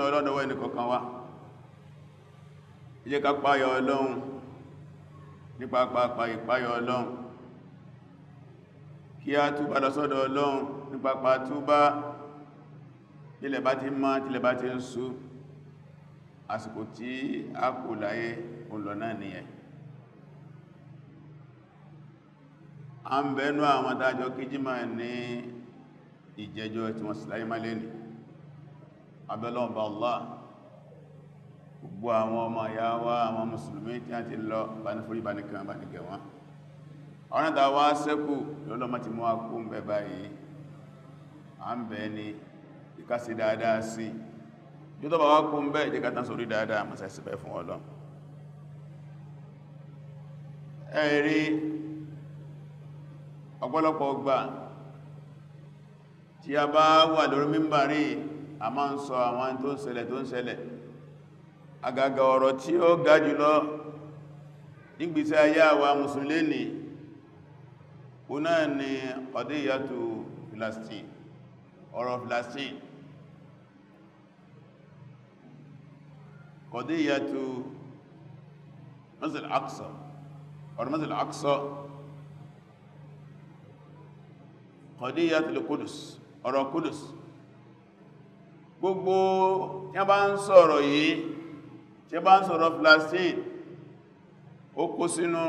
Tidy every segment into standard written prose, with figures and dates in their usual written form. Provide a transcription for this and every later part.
Ẹrúsìn ọlọ́dọ̀wọ́ ẹnìkọ̀ọ̀kan wa, ẹ jẹ́ ká páyà Ọlọ́run nípa pàápàá ìpáyà Ọlọ́run, kí a túbá lọ sọ́dọ̀ Ọlọ́run nípa pàápàá túbá. Tílẹ̀ bá ti mọ́, tílẹ̀ bá ti ń ṣú, àsìkò tí a kò láyé òun náà nìyẹn. A ń bẹ̀ẹ́nú àwọn tàjọ kíjímà ní ìjẹjọ́ tí wọ́n sì láyé má lé ní abẹ́lọ́ọ̀bá Allah, gbogbo àwọn ọmọ ìyá wa àwọn mùsùlùmí tí a ti lọ bá ní forí bá ní kan bá ní gẹ̀ wọ́n. Àwọn náà wá sẹ́kù lọ́lọ́mọ́ ti mú akú ń bẹ báyìí, a ń bẹ ní ìkásí dáadáa sí yóò tó bá wá kú ń bẹ́ ìjẹ́ká tán sórí dáadáa mọ́sá ìsìnbẹ̀ fún Ọlọ́run. Ẹ̀rí ọ̀pọ̀lọpọ̀ ọgbà tí a bá wà lórí mímbàrí, a máa ń sọ àwọn tó ń ṣẹlẹ̀ tó ń ṣẹlẹ̀, àgàgà ọ̀rọ̀ tí ó ga jùlọ nígbésí ayé àwa mùsùlùmí ní o náà ni qadiyatu Filastin, ọ̀rọ̀ Filastin, qadiyatu Masjid al-Aqsa, ọ̀rọ̀ Masjid al-Aqsa, qadiyatu al-Qudus, ọ̀rọ̀ Qudus. Gbogbo tí a bá ń sọ̀rọ̀ yìí, tí a bá ń sọ̀rọ̀ Filastin, ó kó sínú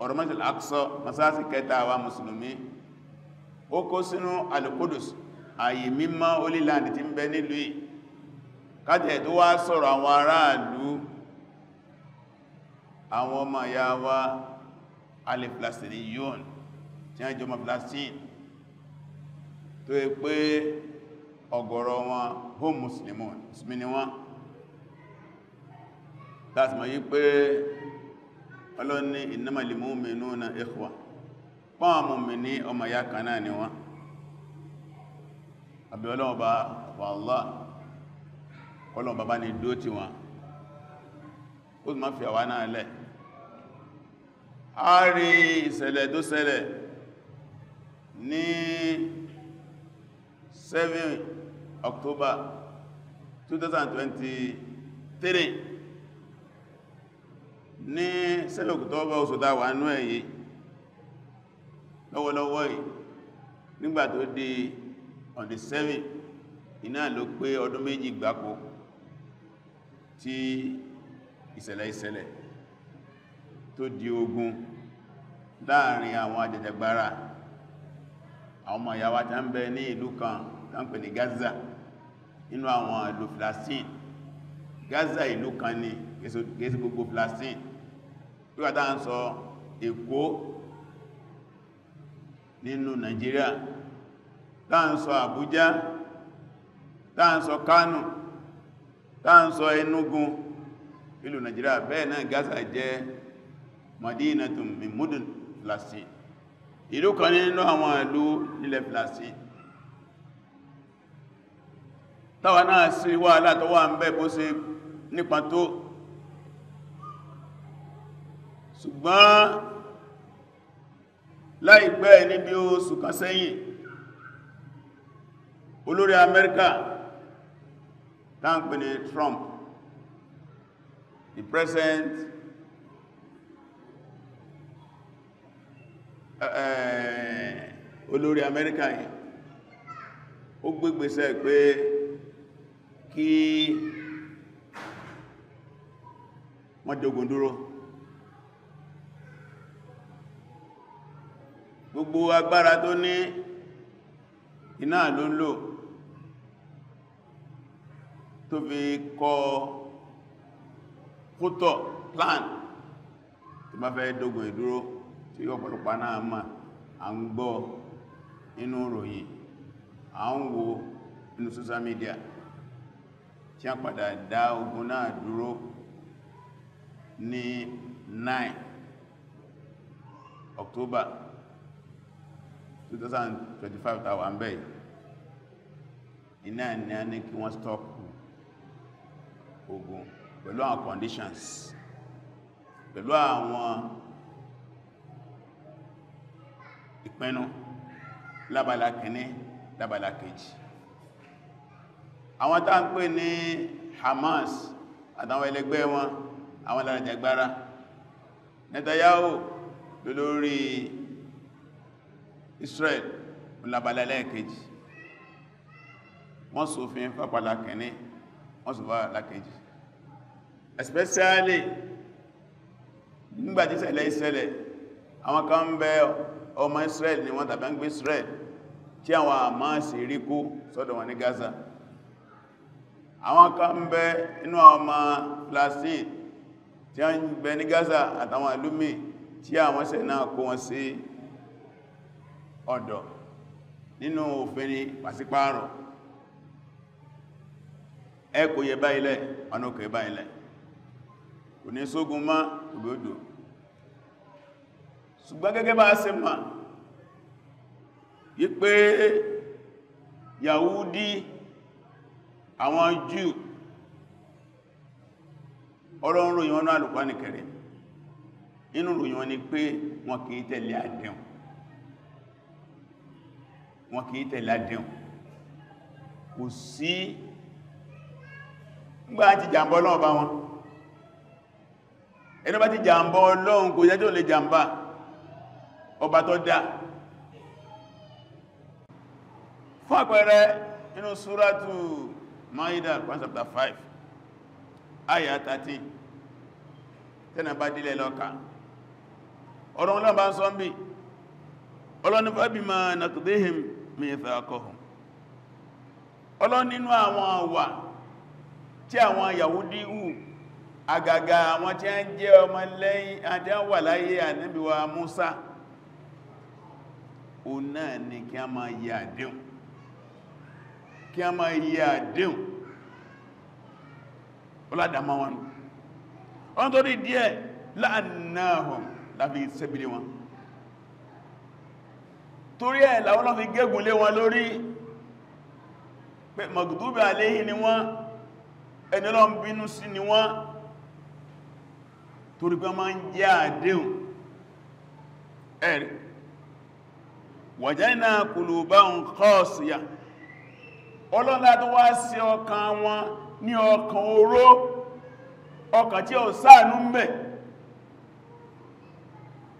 ọ̀rọ̀ Masjid al-Aqsa, masáàsì kẹta àwa mùsùlùmí, ó kó sínú al-Qudus, ààyè mímọ́ Holy Land tí ń bẹ nílùú yìí. Kájẹ̀ tó wá sọ̀rọ̀ àwọn aráàlú, àwọn ọmọ ìyá wa al-Filastiniyun tí a jọmọ Filastin, tó yẹ pé ọ̀gọ̀rọ̀ wọn hum muslimun, musulmi ni wọ́n. Láti mọ̀ yí pé Ọlọ́run ní innamal mu'minuna ikhwa, pọ́n mùmínì ọmọ ìyá kan náà ni wọ́n. Àbí Ọlọ́run bá wà Allah, Ọlọ́run bàbá ní dó tí wọn, ó sì má fi àwa náà lẹ̀. A rí ìṣẹ̀lẹ̀ tó ṣẹlẹ̀ ní 7 October 2023, ní 7 October oṣù tá wà nú èyí lọ́wọ́lọ́wọ́ yìí, nígbà tó di on the 7, iná ló pé ọdún méjì gbáko tí ìṣẹ̀lẹ̀ ìṣẹ̀lẹ̀ tó di ogun láàrin àwọn ajẹjẹgbára, àwọn ọmọ ìyá wa tí ń bẹ ní ìlú kan tá ń pè ní Gaza, nínú àwọn ìlú Filastin. Gaza ìlú kan ni, kìí ṣe gbogbo Filastin. Bí wà tá ń sọ Èkó nínú Nàìjíríà, tá ń sọ Àbújá, tá ń sọ Kánò, tá ń sọ Enugu ìlú Nàìjíríà, bẹ́ẹ̀ náà Gaza jẹ́ Madinatun min mudun Filastin, ìlú kan nínú àwọn ìlú nílẹ̀ Filastin. Táwa náà sí wàhálà tó wà ń bẹ bó ṣe nípa tó, ṣùgbọ́n láìpẹ́ níbi oṣù kan sẹ́yìn, olórí Amẹ́ríkà tá ń pè ní Trump, the president olórí Amẹ́ríkà yìí, ó gbégbèsè pé kí wọ́n dogun dúró. Gbogbo agbára tó ní iná ló ń lò tó fi kọ kútọ̀ plan tó bá fẹ́ dogun ìdúró, tí ọ̀pọ̀lọpọ̀ náà mà à ń gbọ́ inú ìròyìn, à ń wo inú social media, tí a padà dá ogun náà dúró ní 9 October 2025 tàwà ń bẹ̀. Iná ní a ní kí wọ́n stop ogun pẹ̀lú àwọn conditions, pẹ̀lú àwọn ìpinnu lábala kìíní, lábala kejì. Àwọn tá ń pè ní Hamas àtàwọn ẹlẹgbẹ́ wọn, àwọn alàjàgbára. Netanyahu lórí Israel lábala lẹ́ẹ̀kejì. Wọ́n ṣòfin fápàlá kìíní, wọ́n ṣòfin fápàlá kejì. Especially nígbàtí ìṣẹ̀lẹ̀ ìṣẹ̀lẹ̀, àwọn kan ń bẹ ọmọ Israel ni wọ́n tàbí ń gbé Israel tí àwọn Hamas rí kó sọ́dọ̀ wọn ní Gaza. Àwọn kan ń bẹ inú àwọn ọmọ Palestine tí wọ́n ń bẹ ní Gaza àtàwọn ìlú míì tí àwọn ṣẹ̀ náà kó wọn sí ọ̀dọ̀ nínú òfin ní pàṣípààrọ̀. Ẹ kò yẹ bá ilẹ̀, ọ̀nà òkè bá ilẹ̀, kò ní sógun mọ́ ògbòdò. Ṣùgbọ́n gẹ́gẹ́ bá ṣe mọ̀ wípé Yahudi, àwọn Júù, Ọlọ́run ròyìn wọn ní Al-Qur'ani Karim. Inú ròyìn wọn ni pé wọn kìí tẹ̀lé àdéhùn, wọn kìí tẹ̀lé àdéhùn. Kò sí nígbà tí jàmbá Ọlọ́run bá wọn, ẹni bá ti jàmbá Ọlọ́run kò jẹ́ tó lè jàmbá ọba tó dá. Fún àpẹẹrẹ, inú Súrátù Maida, Quran chapter 5 ayah 13, tẹ́nà bá dílẹ̀ lọ́ka, ọ̀rọ̀ Ọlọ́run bá ń sọ ń bí, Ọlọ́run fabima naqdihim mithaqahum. Ọlọ́run nínú àwọn àwà tí àwọn Yahudi hù, àgàgà àwọn tí a ń jẹ́ ọmọ lẹ́yìn àti a wà láyé Ànábì wa Musa, o náà ni kí a máa yẹ àdéhùn, kí a máa yẹ àdéhùn. Ọládàmà wọn wọ́n tó rí díẹ̀ la'annahum láfi sẹ́bílé wọn, torí ẹ̀ làwọn lọ́ fi gégùn lé wọn lórí pé magdubi alayhi ni wọ́n, ẹni Ọlọ́run bínú sí ni wọ́n, torí pé máa ń jẹ́ àdéhùn. Ẹ̀rì waja'alna qulubahum qasiyah, Ọlọ́run tó wá sí ọkàn wọn ní ọkàn oró, ọkàn tí ó ṣàánú ń bẹ̀.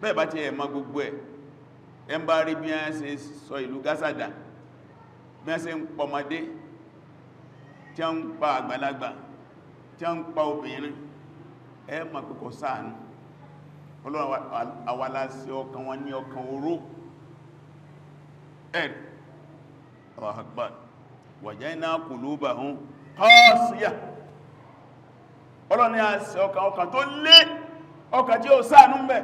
Bẹ́ẹ̀ bá ti ẹ̀mọ́ gbogbo ẹ̀, ẹ ń bá rí bí wọ́n ṣe sọ ìlú Gaza dà, bí wọ́n ṣe ń pọmọdé, tí a ń pa àgbàlagbà, tí a ń pa obìnrin, ẹ mọ̀ pé kò ṣàánú. Ọlọ́run àwa la sí ọkàn wọn ní ọkàn oró. Ẹ̀ Allahu Akbar. Waja'alna qulubahum qasiyah, Ọlọ́run ní a sí ọkàn, ọkàn tó lé, ọkàn tí ó ṣàánú ń bẹ̀.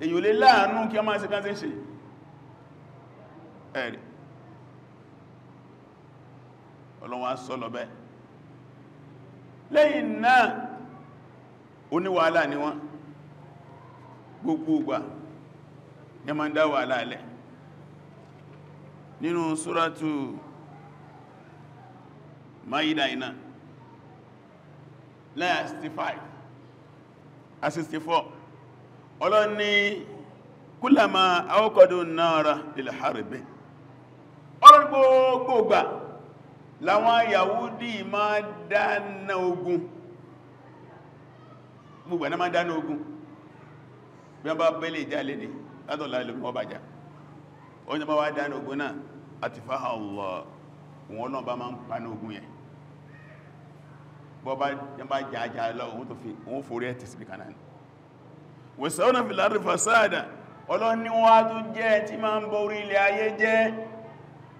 Èyí ò lè láàánú kí a máa ṣe káńsí ṣe. Ẹ̀rì Ọlọ́run á sọ lọ bẹ́ẹ̀. Lẹ́yìn náà, oníwàhálà ni wọ́n, gbogbo ìgbà ní ma ń dá wàhálà alẹ́. Nínú Súrátù Maida iná láyà 65 a 64, Ọlọ́run ní kúlàmà awqadu an-nara lil harbi. Ọlọ́run gbogbo ìgbà láwọn Yahudi máa dáná ogun, gbogbo ẹ̀nà máa dáná ogun. Bí wọ́n bá bẹ́lẹ̀ ìjà lédè látọ̀lá ìlú wọ́n bàjá, oúnjẹ bá wá dáná ogun náà àti fáhà Allah, wọn náà bá máa ń paná ogun yẹn. Bọ́ bá jàájá lọ, òun forí ẹ̀ tì sí kanáà. Wẹ̀sọ́nà fil ardi fasada, Ọlọ́run ní wọ́n á tún jẹ́ tí máa ń bọ orí ilẹ̀ ayé jẹ́.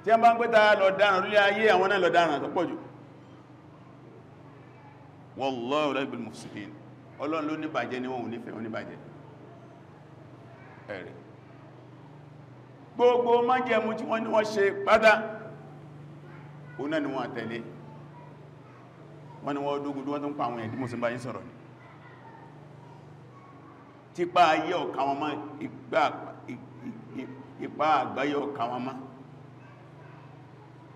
Tí a bá ń pẹ́ta lọ dáràn orí ayé, àwọn náà lọ dáràn tó pọ̀jù. Wallahu la yuhibbul mufsidin, Ọlọ́run ló ní bàjẹ́ ni wọ́n ò nífẹ̀ẹ́ oníbàjẹ́. Ẹ̀rẹ̀ gbogbo májẹ̀mú tí wọ́n ní wọ́n ṣe pátá, òun náà ni wọ́n àtẹ̀lé. Wọ́n ni wọ́n dógún wọ́n tó ń pa àwọn ẹ̀dí mọ́sí bá yín sọ̀rọ̀ ní típa ayé ọ̀ka wọn mọ́, ipá àgbáyé ọ̀ka wọn mọ́.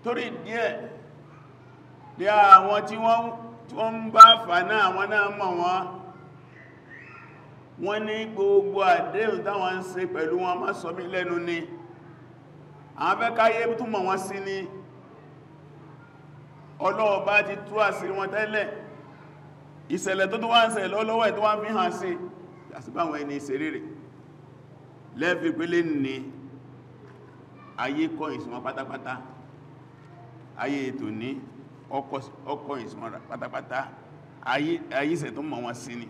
Torí díẹ̀ dí àwọn tí wọ́n ń bá fà náà, àwọn náà mọ̀ wọ́n, wọ́n ní gbogbo àdéhùn táwọn ń ṣe pẹ̀lú wọn má sọ mí lẹ́nu ni, àwọn fẹ́ káyé tún mọ̀ wọ́n sí ní. Ọlọ́run bá ti tú àṣírí wọn tẹ́lẹ̀. Ìṣẹ̀lẹ̀ tó tó wá ń ṣẹlẹ̀ lọ́wọ́ ẹ̀ tó wá ń fi hàn sí àṣìbáwọn ẹni ìṣeré rẹ̀ lẹ́fì pélé ní ayé kọ́ ìsúnmọ́ pátápátá. Ayé ètò ní ọkọ̀ ìsúnmọ́ pátápátá. Ayé ìṣẹ̀ tó mọ̀ wọn sí ni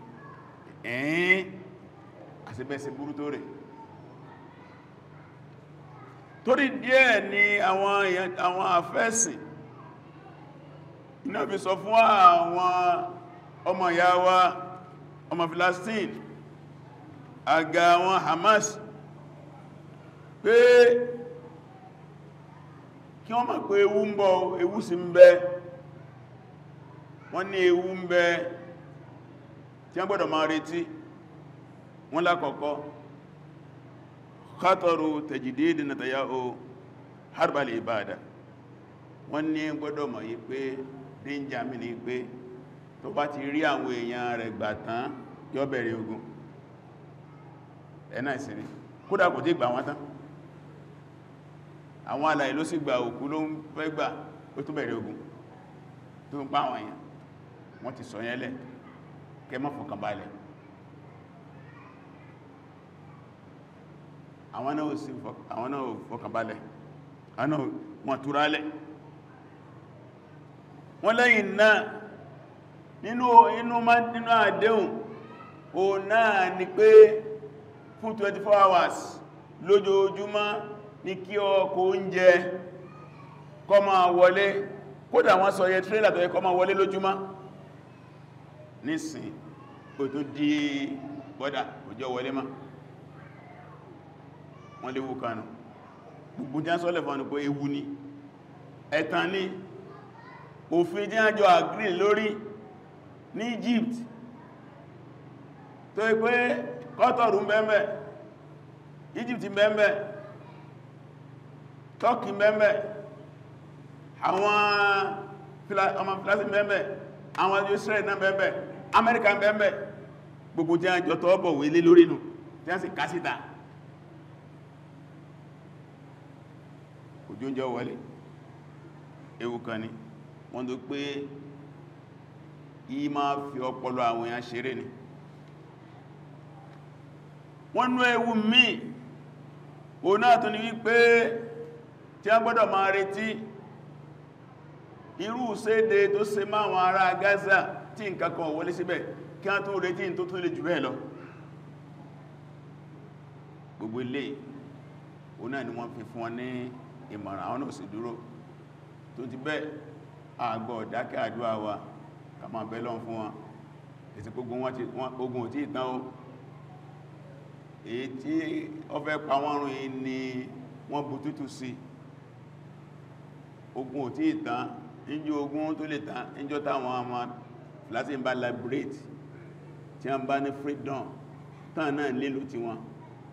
ẹ̀ẹ́n àṣìbẹ́sẹ̀ burú tó rẹ̀. Torí díẹ̀ ni àwọn àfẹ́sìn iná fi sọ fún àwọn ọmọ ìyá wa ọmọ Filistin, àga àwọn Hamas, pé kí wọ́n mọ̀ pé ewu ń bọ̀, ewu sì ń bẹ. Wọ́n ní ewu ń bẹ tí wọ́n gbọ́dọ̀ máa retí. Wọ́n lákọ̀ọ́kọ́ khataru tajdid Netanyahu harbal ibada. Wọ́n ní gbọ́dọ̀ mọ̀ yí pé danger mi ní pé tó bá ti rí àwọn èèyàn rẹ̀ gbà tán yó bẹ̀rẹ̀ ogun. Ẹ̀nà ìsinmi kódà kò tí gbà wọ́n tán, àwọn alàyè ló sì gbà, òkú ló ń fẹ́ gbà, ó tún bẹ̀rẹ̀ ogun tó ń pa àwọn èèyàn. Wọ́n ti sọ yẹn lẹ̀ kẹ́ má fọkàn balẹ̀. Àwọn náà fọkàn balẹ̀, àwọn náà wọ́n túra lẹ̀. Wọ́n lẹ́yìn náà nínú àdéhùn o náà ni pé fún 24 hours lójoojúmọ́ ní kí ọkọ̀ oúnjẹ kó máa wọlé. Kódà wọ́n sọ yẹ tírélà tó yẹ kó máa wọlé lójúmọ́. Nísìn kò tó dí bọ́dà kò jọ wọlé mọ́. Wọ́n léwu kanu. Gbogbo jẹ́ sọ́lẹ̀ fún pé ewu ni, ẹ̀tàn ni. Òfin jẹ́ àjọ agree lórí ní Egypt tó pé Qatar ń bẹ́ẹ̀mẹ́, Egypt ń bẹ́ẹ̀mẹ́, Turkey ń bẹ́ẹ̀mẹ́, àwọn ọmọ Filistin ń bẹ́ẹ̀mẹ́, àwọn Israel náà bẹ́ẹ̀mẹ́, Amẹ́ríkà ń bẹ́ẹ̀mẹ́. Gbogbo jẹ́ àjọ tọ́ bọ̀ wé lé lórí nù tí wọ́n sì ká síta. Òjò ń jẹ́ wọlé. Ewu kan ni wọ́n tó pé yí máa fi ọpọlọ àwọn èèyàn ṣeré ni. Wọ́n nú ewu míì o náà tó ní wípé tí a gbọ́dọ̀ máa retí irú séde tó ṣe máa àwọn ará Gaza tí nǹkan kan wọlé síbẹ̀, kí a tó retí tó tún lè jù bẹ́ẹ̀ lọ. Gbogbo ilé o náà ni wọ́n fi fún wọn ní ìmọ̀ràn, àwọn náà sì dúró. Tó ti bẹ́ẹ̀ àgbọ̀ dákẹ́ àdúrà wa ká máa bẹ Ọlọ́run fún wọn. Èsì gbogbo ogun ò tí ìtàn o. Èyí tí ó fẹ́ pa wọ́n run yìí ni wọ́n bù tútù sí. Ogun ò tí ìtàn, níjọ́ ogun tó lè tán, níjọ́ táwọn ọmọ Filistin bá liberate, tí a ń bá ní freedom, tán náà nílùú tí wọn,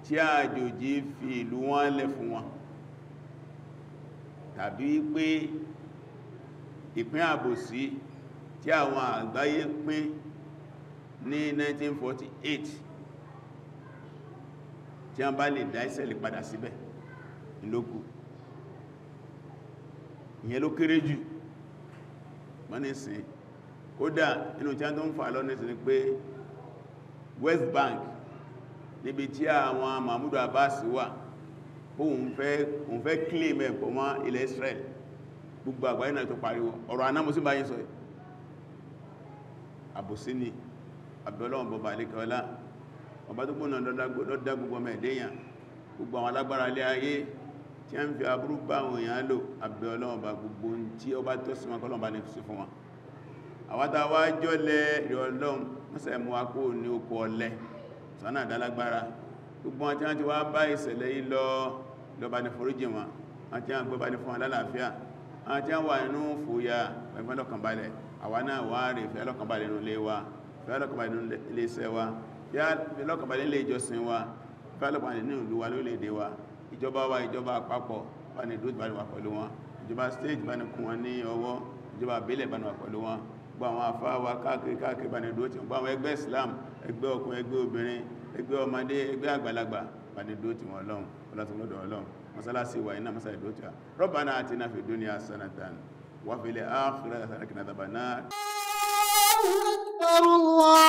tí àjòjì fi ìlú wọn lẹ̀ fún wọn, tàbí pé ìpín àbòsí tí àwọn àgbáyé pín ní 1948 tí a bá lè dá Ísírẹ́lì padà síbẹ̀ ìlókù. Ìyẹn ló kéré jù mọ́nísìn. Kódà inú tí a tó ń fà lọ nísìn ni pé West Bank, níbi tí àwọn Mahmoud Abbas wà, òun fẹ́ claim ẹ̀pọ̀ mọ́ ilẹ̀ Israel. Gbogbo àgbáyé náà tó pariwo ọ̀rọ̀ anámọ́ sí báyìí sọ. Àbòsí ni. Àbẹ̀ọ́lọ́wọ̀n bọba alékọ́lá ọba tó gbóná lọ́dá gbogbo ọmọ ẹ̀dẹ́yàn, gbogbo àwọn alágbára ilé ayé tí a ń fi aburú bá àwọn èèyàn lò, àbẹ̀ọ́lọ́wọ̀n bá gbogbo tí ọba tó sí wọn kọ́lọ́wọ̀n bá ní fi fún wọn. Àwátá wá jọ́lẹ̀ rẹ̀ Ọlọ́run mọ́sẹ̀ mú wa kó ní oko ọlẹ́ sọ́nà àdálágbára. Gbogbo wọn tí wọ́n ti wá bá ìṣẹ̀lẹ̀ yìí lọ lọ́ba ní foríjì wọn, wọn tí wọ́n gbé bá ní fún wọn lálàáfíà, àwọn tí wọ́n wà nínú fòyà pẹ̀lú ọlọ́kànbalẹ̀. Àwa náà wá rè fẹ́ ọlọ́kànbalẹ̀ nínú ilé wa, fẹ́ ọlọ́kànbalẹ̀ nínú ilé iṣẹ́ wa, fẹ́ ọlọ́kànbalẹ̀ nílé ìjọsìn wa, fẹ́ ọlọ́kànbalẹ̀ nínú ìlú wa, lórílẹ̀-èdè wa. Ìjọba wa, ìjọba àpapọ̀ bá ní dúró bá ní wà pẹ̀lú wọn, ìjọba state bá ní kún wọn ní ọwọ́, ìjọba àbílẹ̀ bá ní wà pẹ̀lú wọn, gbogbo àwọn àfáà wa káàkiri káàkiri bá ní dúró tì wọ́n, gbogbo àwọn ẹgbẹ́ Islam, ẹgbẹ́ ọkùnrin, ẹgbẹ́ obìnrin, ẹgbẹ́ ọmọdé, ẹgbẹ́ àgbàlagbà bá ní dúró tì wọ́n Ọlọ́run, ọlọ́tún lọ́dọ̀ Ọlọ́run. Masalasi wa iná masá ìdúró tì wá. Rabbana atina fid dunya hasanatan Wa fil akhirati hasanatan wa qina adhaban nar. Akbar Allah.